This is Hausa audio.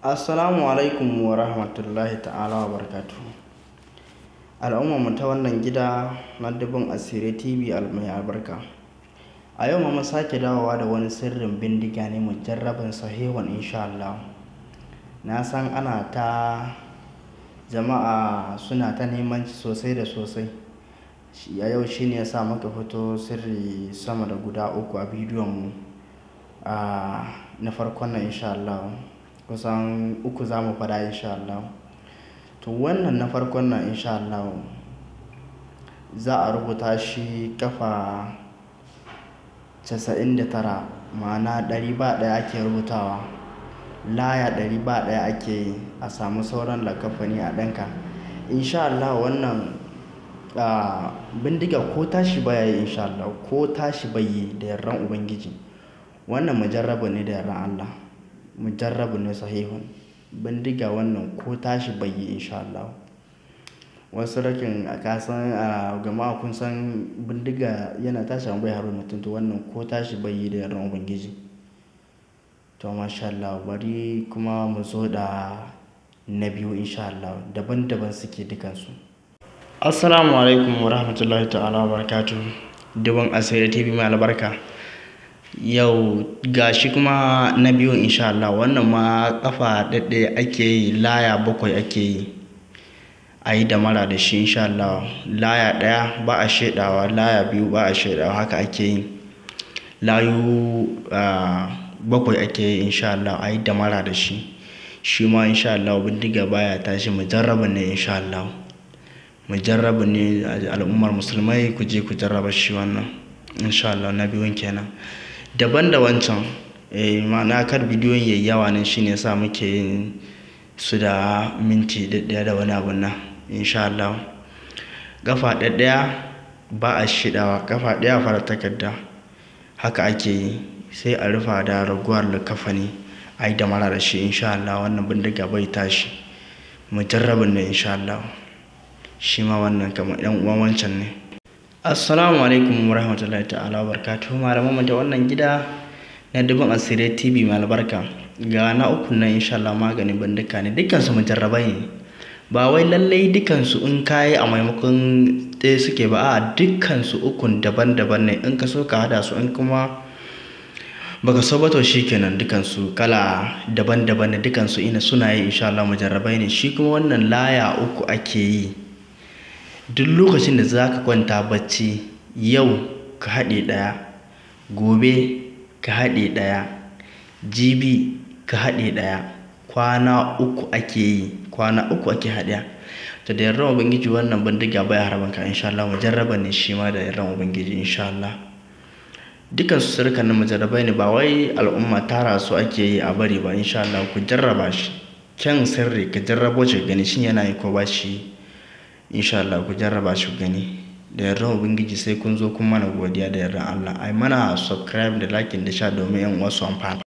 Assalamu alaikum wa rahmatullahi ta'ala wa barakatuhu. Al'ummar mu ta wannan gida na Dubun Asirai TV mai albarka. A yau ma mun sake dawowa da wani sirrin bindiga ne mujarrabin sahihun insha Allah. Na san ana ta jama'a suna ta neman shi sosai da sosai. A yau shine ya sa muka fito sirri sama da guda uku a bidiyon mu. Na farkon nan insha Allah. Kusan uku za mu faɗa insha Allah. To wannan na farkon nan insha Allah za a rubuta shi kafa 99, ma'ana 100 ba ɗaya ake rubutawa. Laya 100 ba ɗaya ake yi a samu sauran lakafani a ɗanka. Insha Allah wannan bindiga ko tashi baya yi insha Allah, ko tashi bai yi da yardan Ubangiji. Wannan mujarrabu ne da yardan Allah. Mujarrabu ne sahihun. Bindiga wannan ko tashi bai yi insha Allah. Wasu rakin ka san jama'a kun san bindiga yana tashi amma bai harba mutum, to wannan ko tashi bai yi da yardan Ubangiji. To masha Allah, bari kuma mu zo da na biyu insha Allah, daban daban suke dukansu. Assalamu alaikum wa rahmatullahi ta'ala wa barakatuhu. Dubun Asirai TV mai albarka. Yau gashi kuma na biyu insha Allah, wannan ma kafa ɗaɗɗaya ake yi, laya bakwai ake yi. A yi damara da shi insha Allah. Laya ɗaya ba a shaidawa, laya biyu ba a shaidawa, haka ake yi. Layu bakwai ake yi insha Allah, a yi damara da shi. Shi ma insha Allah bindiga baya tashi, mujarrabin ne insha Allah. Mujarrabin ne, al'ummar musulmai ku je ku jarraba shi wannan insha Allah, na biyun kenan. Daban da wancan, ma'ana kar bidiyon yayi yawa ne shine yasa muke yin su da minti ɗaya da wani abun nan insha Allah. Kafa ɗaya ba a shaidawa, kafa ɗaya fara takarda, haka ake yi, sai a rufa da raguwar likafani a yi damara da shi insha Allah. Wannan bindiga bai tashi, mujarrabin ne insha Allah. Shi ma wannan kamar ɗan uwan wancan ne. Assalamu alaikum wa rahmatullahi ta'ala wa barakatuhu. Malaman mu da wannan gida na Dubun Asirai TV mai albarka. Ga na uku nan insha Allah, maganin bindiga ne, dukkansu mujarrabai ne. Ba wai lallai dukkansu in kayi a maimakon ɗaya suke ba, a'a dukkansu ukun daban-daban ne. In ka so ka haɗa su, in kuma baka so ba to shikenan, dukkansu kala daban-daban ne, dukkansu ina suna yi insha Allah, mujarrabai ne. Shi kuma wannan laya uku ake yi. Duk lokacin da za ka kwanta bacci, yau ka haɗe ɗaya, gobe ka haɗe ɗaya, jibi ka haɗe ɗaya. Kwana uku ake yi, kwana uku ake haɗiya. To da yardan Ubangiji wannan bindiga baya harban ka insha Allah, mujarraban ne shi ma da yardan Ubangiji insha Allah. Dukkansu sirrikan nan mujarrabai ne, ba wai al'umma tara su ake yi a bari ba insha Allah. Ku jarraba shi. Kyan sirri ka jarrabo shi gani shin yana yi ko ba shi. Insha Allah ku jarraba shi gani. Da yardan Ubangiji sai kun zo kun mana godiya da yardan Allah. Ai mana subscribe da like da share domin 'yan uwa su amfana.